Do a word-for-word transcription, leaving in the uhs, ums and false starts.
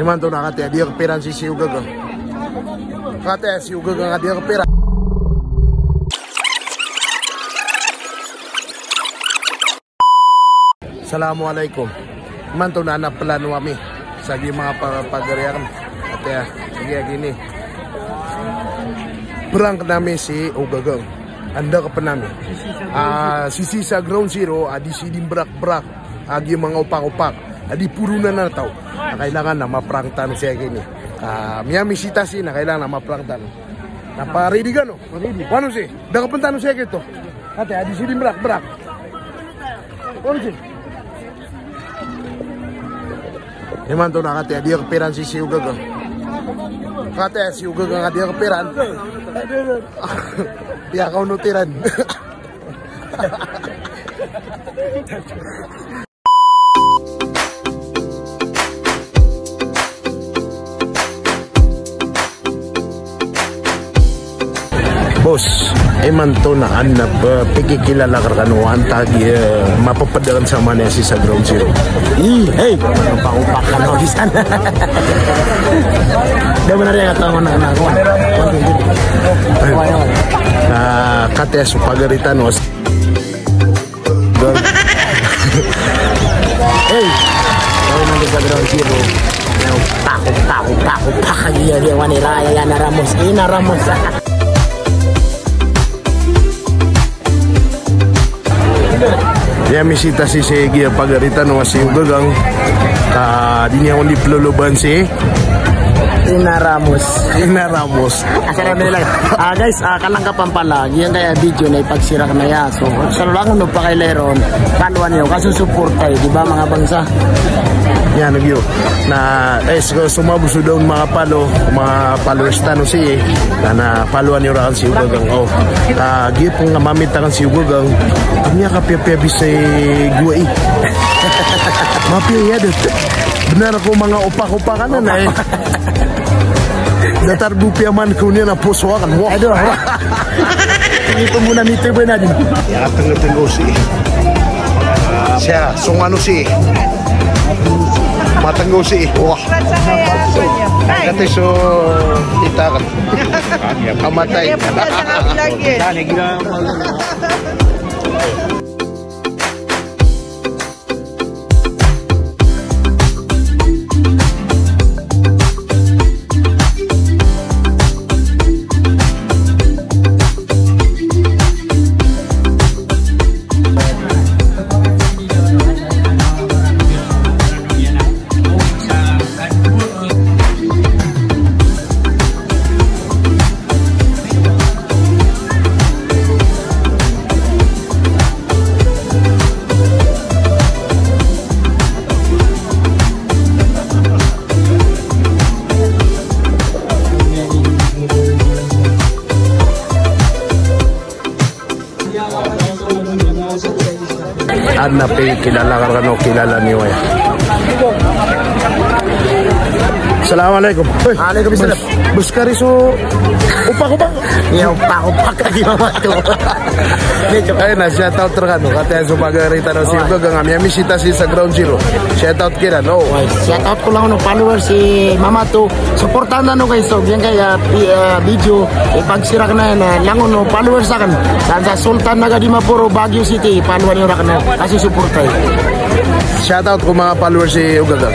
Imanto na katii a di ako piran si, si Ogagang. Katii si Ogagang a di ako piran. Assalamu alaikum. Imanto na adn a plano ami sa giya manga pa-, pagari akn. Katii a, sige, gini. Prank ami si Ogagang. Anda ka pn ami. Ah, sisii sa ground zero, a di sii di mbrak-brak a giya manga opak-opak a di poronan a taw. Na kailangan na maprank tano sii gini. Ah, miyamisita sii na kailangan na maprank tano. Na pa-ready kano? Ready. Wano sii? Da ka pn tano sii gito. Katii a di sii di mbrak-brak. Wano sii? Imanto na katii a di ako piran si, si Ogagang. Katii si Ogagang a di ako piran. Iya ka ono tiran. Boss, imanto na adn a, eh, pikikilala ko rkano antaa i, eh, mapapd akn sa mani a sii sa ground zero. Ih, hey, opak-opak kano di san. Da man ari a katawan akn. Ah, katii so pagari tano. Hey! Oway, nandito sa ground zero. Pak, pak, pak, pak. Iya, iya, wani raya, Ina Ramos, Ina Ramos. Miyamisita sii sa giya pagari tano a si Ogagang. Ka di niyan on di ploloban si Ina Ramos. Ina Ramos. Asar a mila. Ah, guys, ah, kalangkapan pala, giyangkaya video na ipagsirak na iya. So, sa langon o pakailay ron, followan iyo, kasosuporta iyo, di ba, manga bangsa? Yan, giyo. Na, eh, so, so mabosod on manga palo, manga followers tano sii, na, na followan iyo rakn si Ogagang. O, ah, giya pn a mamit akn si Ogagang, miyakapiyapiya bisay gowai. Mapiya iya, dot. Bnar ko manga opak-opak anan, eh. Datar bo piyaman ko niyan a poso akn. Wah. Aduh. Ito muna, mito ba na din. Ya, tenggo-tenggo sii. Siya, song ano sii. Matenggo sii. Wah. Kati so ita ka. Kamatay. Iya, pagka sa lagi. Adn a pikilala ko rkano, kilala niyo aya. Assalamu alaikum. Alaikum salam. Boss, boss Kari so opak-opak. Iya, opak-opak lagi mamato. Aya na, shout out rkano. Katii so pagari tano si Ogagang a miyamisita sii sa ground zero. Shout out kiran, o. Shout out ko langon o followers i mamato. Suportahan tano, guys, so giyangkaya, ah, pi-, ah, video, ipagsirak na, na langon o followers akn. San sa Sultan Naga Dimaporo, Baguio City, followan iyo rakn, kasosuporta iyo. Shout out ko manga followers i Ogagang.